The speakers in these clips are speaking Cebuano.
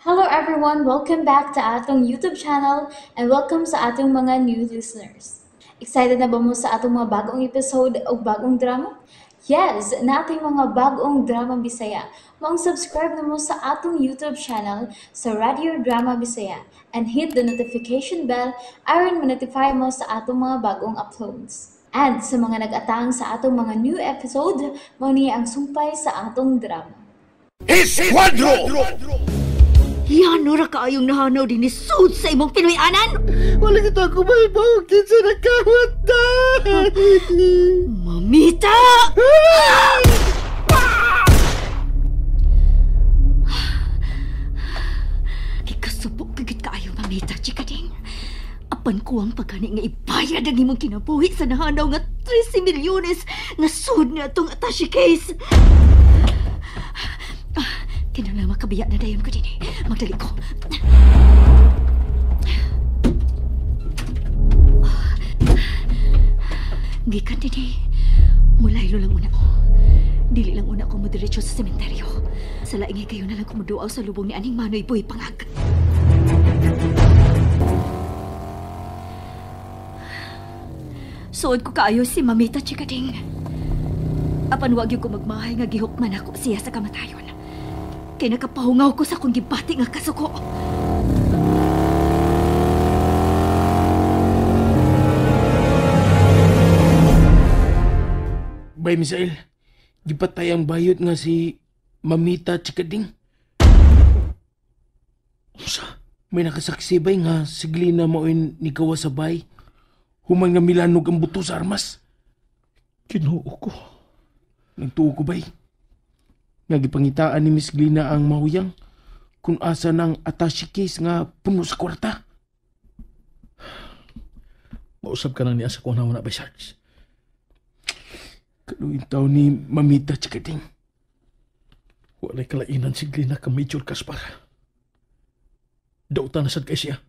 Hello everyone! Welcome back to atong YouTube channel and welcome sa atong mga new listeners. Excited na ba mo sa atong mga bagong episode o bagong drama? Yes! Nating mga bagong drama Bisaya. Maong subscribe na mo sa atong YouTube channel sa Radio Drama Bisaya and hit the notification bell aron ma-notify mo sa atong mga bagong uploads. And sa mga nag-atang sa atong mga new episode, mao ni ang sumpay sa atong drama. Esquadro! Yan, nura kaayong nahanaw din ni Sud sa imong Pinoy-anan! Wala kita ako mahibawag din sa nakawatan! Mamita! Kikasubo kagit kaayo, Mamita, chikading. Apan ko ang pagani nga ibayad ang imong kinabuhi sa nahanaw nga 13 milyones nga sud na itong attache case. Kinala makabiya na dayon ko din eh. Magdali ko. Gikan din eh. Mulaylo lang una ko. Dili lang una ko mudiretso sa sementeryo. Sa laing kayo na lang kumuduaw sa lubong ni Aning Manoy Boy Pangag. Suod ko kaayo si Mamita Chikading. Apan wag yung ko magmahay nga gihukman ako siya sa kamatayon. Kaya nakapahungaw ko sa akong gibati nga kasuko. Bay, Misael, gipatay ang bayot nga si Mamita Chikading. Unsa? May nakasaksi bay nga si Glina mao'y nikawa sa bay. Human nga milanog ang buto sa armas. Kinuo ko. Nagtuo ko bay. Nga gipangitaan ni Miss Glina ang mahuyang kung asa ng attache case nga puno sa kwarta. Mausap ka nang niya sa kuha na bay, Sarge. Kaluin tao ni Mamita Chikading. Walay kalainan si Glina ka Major Caspar. Dautan na sad kay siya.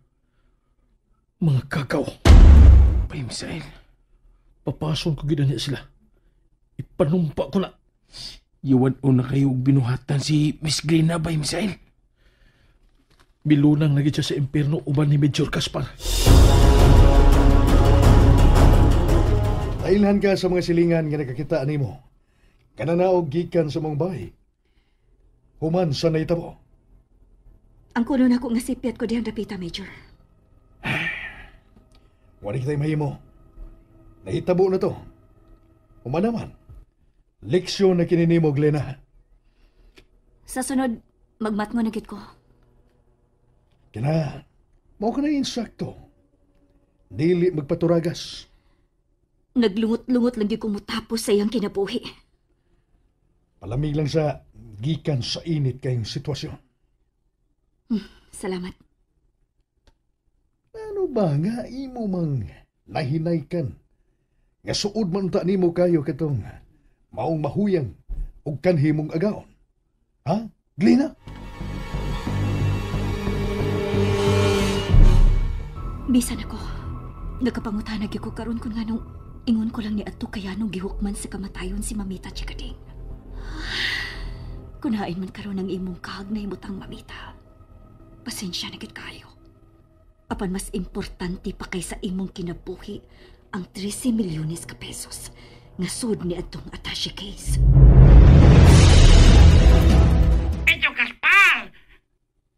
Mga kakaw. Bay, Misael. Papason ko gid niya sila. Ipanumpa ko na. Iwan o na kayo binuhatan si Miss Glina bay, Misael. Bilunang nagit siya sa impierno uban ni Major Caspar. Nailhan ka sa mga silingan nga nakakita nimo. Kananaog gikan sa mong bahay. Human sa nahitabo. Ang kuno na ko nga sipyat ko diyang dapita, Major. Wala kita'y mahimo. Nahitabo na to. Human naman. Leksyon na kininimo, Glena. Sa sunod, magmatngo na gid ko. Kina, mao ka na insakto. Dili magpaturagas. Naglungot-lungot lang gyud ko mutapos sa iyang kinabuhi. Palamig lang sa gikan sa init kayong sitwasyon. Salamat. Ano ba nga imo mang nahinaykan? Nga suod man ta nimo kayo katong maong mahuyang og kanhi mong agaon. Ha? Glina? Bisan ako. Nagkapangutanag ko karon kun nganong ingon ko lang ni adto kaya nung gihukman sa kamatayon si Mamita Chikading. Kunain man karon ang imong kag na imutang Mamita. Pasensya na gid kayo. Apan mas importante pa kaysa imong kinabuhi ang 13 milyones ka pesos nga sud ni adtong attache case. Medyo Gaspar!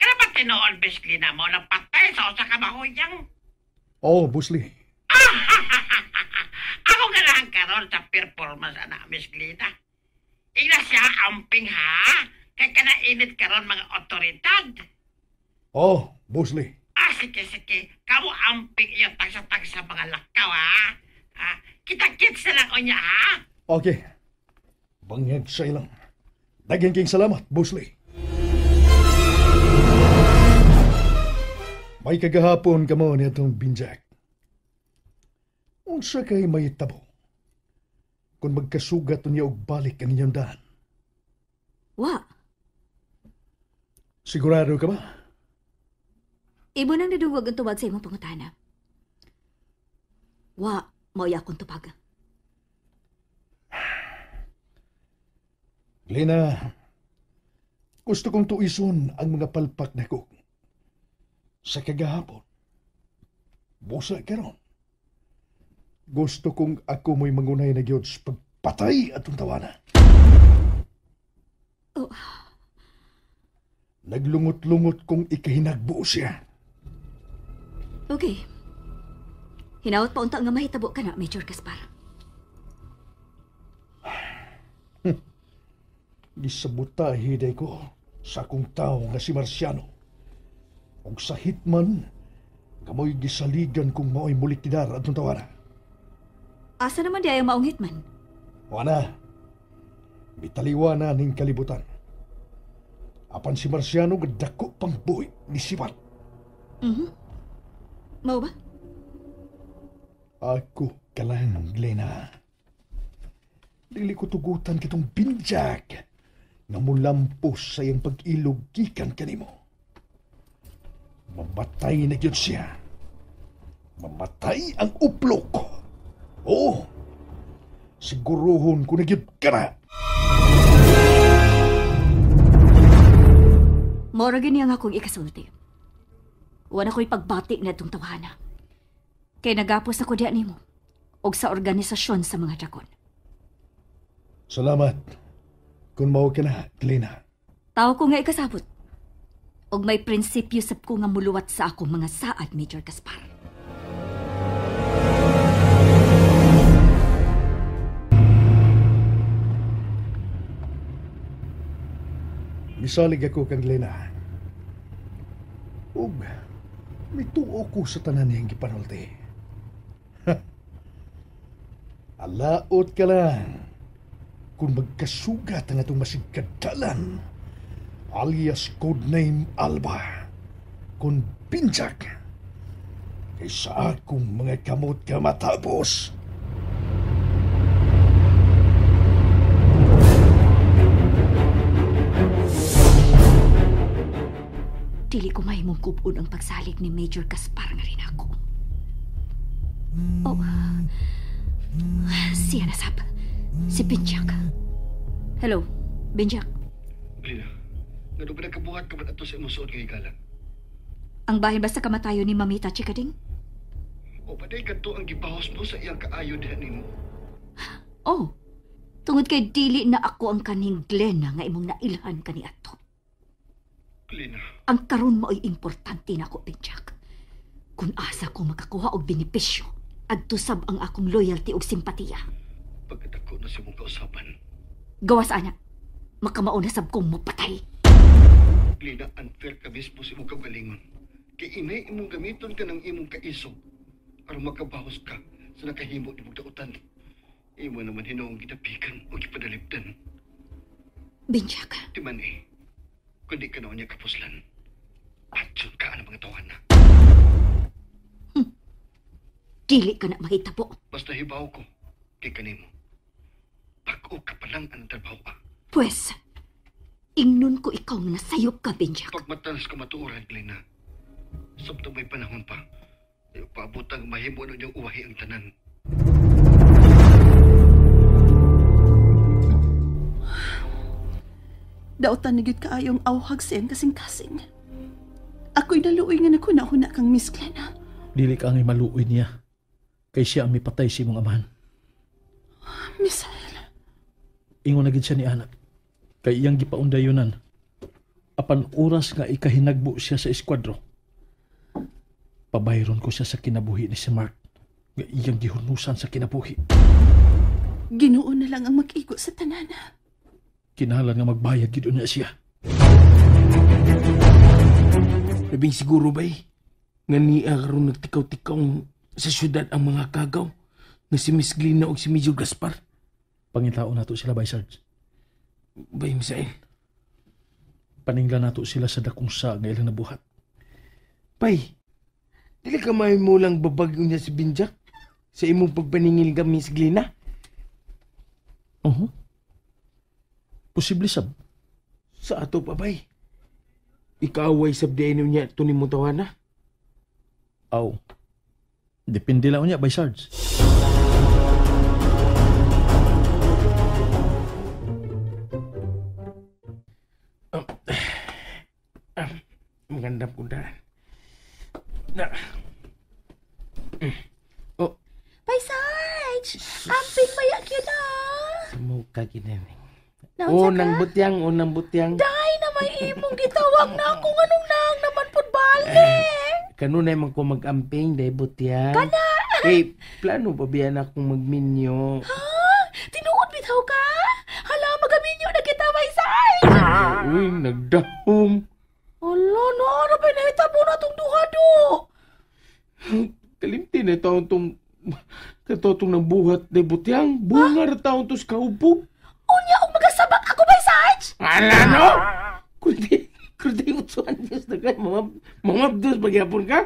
Kaya ba tinuol, Miss Glina mo ng patay sa usa ka mahuyang? Oh, Busli. Ako ganahan karon sa performance ana, Miss Glina. Ila siya amping ha? Kay kanainit karon mga otoridad. Oh, Busli. Ah, sige, sige. Kamu amping iyong tagsa-tagsa mga lakaw ha? Ah, kita-kits na lang o niya ha? Okay. Bangag sa ilang. Daghang king salamat, Busli. May kagahapon ka mo nitong binjak. Unsa kay may tabo? Kung magkasugat niya og balik ang inyong daan. Wa. Sigurado ka ba? Imo nang nadungog ang tubag sa imong pangutana. Wa, mao'y akong tubag. Lina, Gusto kong tuison ang mga palpak nako. Sa kagahapon. Busa karon. Gusto kong ako mo'y mangunay na gyud sa pagpatay atong tawana. Oh. Naglungot-lungot kong ikahinagbuo siya. Okay. Hinaot pa unta nga mahitabo ka na, Major Gaspar. Gisabutahe day ko sa akong tao nga si Marciano. Og sa hitman, nga mo'y gisaligan kung mao'y mulikidar atong tawana. Asa naman di ay maong hitman? Wana, mitaliwa na ning kalibutan. Apan si Marciano gadako pang buhi ni Sibat. Mhm. Mao ba? Ako ka lang, Glena. Dili ko tugutan kitong binjak nga mulampos sa iyang pag-ilog gikan kanimo. Mamatay na gyud siya. Mamatay ang uplok. Oo. Siguruhon ko na gyud ka na. Mora gini ang akong ikasulti. Wala ko'y pagbati na itong tawhana. Kay nagapos ako diya nimo og sa organisasyon sa mga dragon. Salamat. Kung mao ka na, Glena. Tao ko nga ikasabot. Og may prinsipyo sab ko nga muluwat sa akong mga saad, Major Gaspar. Misalig ako kang Glena. Ug mituo ko sa tanan niyang gipanulti. Alaot ka lang kung magkasugat ang atong masigkadalan, alias codename Alba, kung binjak, kay sa akong mga kamot ka matapos. Dili ko mahimong kubon ang pagsalig ni Major Gaspar nga rin ako. Oh, siya na sab. Si Binjak. Hello, Binjak. Glina, ngano ba nagkabuhat ka man ato sa imong suod nga higala? Ang bahin ba sa kamatayon ni Mamita Chikading? O ba day kadto ang gibahos mo sa iyang kaayo diha nimo? Oh, tungod kay dili na ako ang kaning Glena nga imong nailhan kaniadto. Glena. Ang karon mao'y importante nako, Binjak. Kung asa ko makakuha og benepisyo, adto sab ang akong loyalty ug simpatiya. Pagkatako na sa mong kausapan. Gawas ana, makamauna sab kong mapatay. Glena, unfair ka mismo sa imong kaugalingon. Kay inay imong gamiton ka ng imong kaisog aron makabahos ka sa nakahimo nimong dautan. Imo naman hinuong gidapikan o gipadalipdan. Binjak. Di man eh, kundi ka na niya kapuslan. Atsun ka ang mga tawahan na. Dili ka na mahitabo. Basta hibaw ko kay kanimo. Bag-o ka pa lang ang trabaho ka. Pwes, ingnon ko ikaw nga nasayop ka, Binjak. Pagmatalas ka matuoran, Glena. Sabtang may panahon pa. Paabotang mahimo na niyang uwahi ang tanan. Dautan na gyud kaayong awhag sa iyang kasing-kasing. Ako'y naluoy nga naghuna-huna kang Miss Glena. Dili ka ang maluoy niya. Kay siya ang mipatay si imong amahan. Misael. Ingon na gid siya ni anak. Kay iyang gipaundayunan. Apan oras nga ikahinagbo siya sa eskuadro. Pabayron ko siya sa kinabuhi ni si Mark. Nga iyang gihunusan sa kinabuhi. Ginoo na lang ang mag-igo sa tanana. Kinahanglan nga magbayad gid unya siya. Labing siguro bay, nga niya karon nagtikaw-tikaw sa syudad ang mga kagaw nga si Miss Glena o si Major Gaspar. Pangitaon nato sila bay, Sarge. Bay, Misael. Paningla nato sila sa dakong sa nga ilang nabuhat. Bay, dili ka may mo lang babag niya si Binjak sa imong pagpaningil ka Miss Glena? Uh-huh. Posible sab. Sa ato pa, bay. Ikaaway sab di niya ito ni Mutawana? Aw. Depende lang niya, bay, Sarge. Magandam ko daan. Na. Oh, Bay, Sarge! Amping mayak yun ah! Sumuka ginaning. Naunsa Oh, ka? nang butyang, oh, nang butyang. Day na may imong gitawag na ako nganong nang naman pud bale. Kanunay man ko mag-amping, day butyang. Kana! Eh, plano pa biya na akong magminyo? Ha? Tinuod bitaw ka? Hala, magaminyo na kita, Bay Sarge! Uy, nagdahom. Hala, no, ano ba nahitabo na tong duha do? Kalimti na taon tong katotong ng buhat day butyang. Bunga ra taon to sa kaubog. Unya, og magasabak ako, Bay Sarge! Ala, no? Kundi, kundi utsuan Diyos na kay mga, mga abdos pagyapon ka?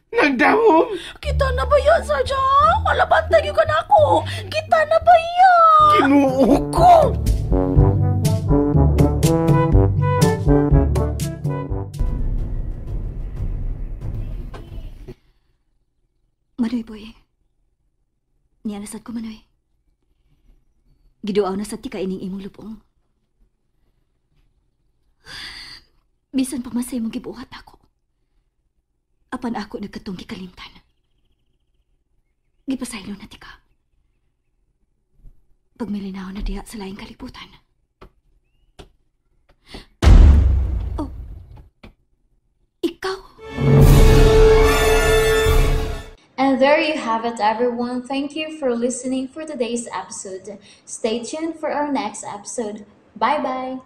Nagdahom! Kita na ba yan, Sarge, ha? Wala bantay gyud ka na ako. Kita na ba yan? Kinuo ko! Manoy, boy. Niya na sad ko, Manoy. Giduaw na sad ti ka ining imong lubong. Bisan pa man sa imong gibuhat ako. Apan ako nagkatong gikalimtan. Gipasaylo na ti ka. Pagmilinaw na diha sa laing kalibutan. Oh, ikaw. And there you have it, everyone. Thank you for listening for today's episode. Stay tuned for our next episode. Bye bye.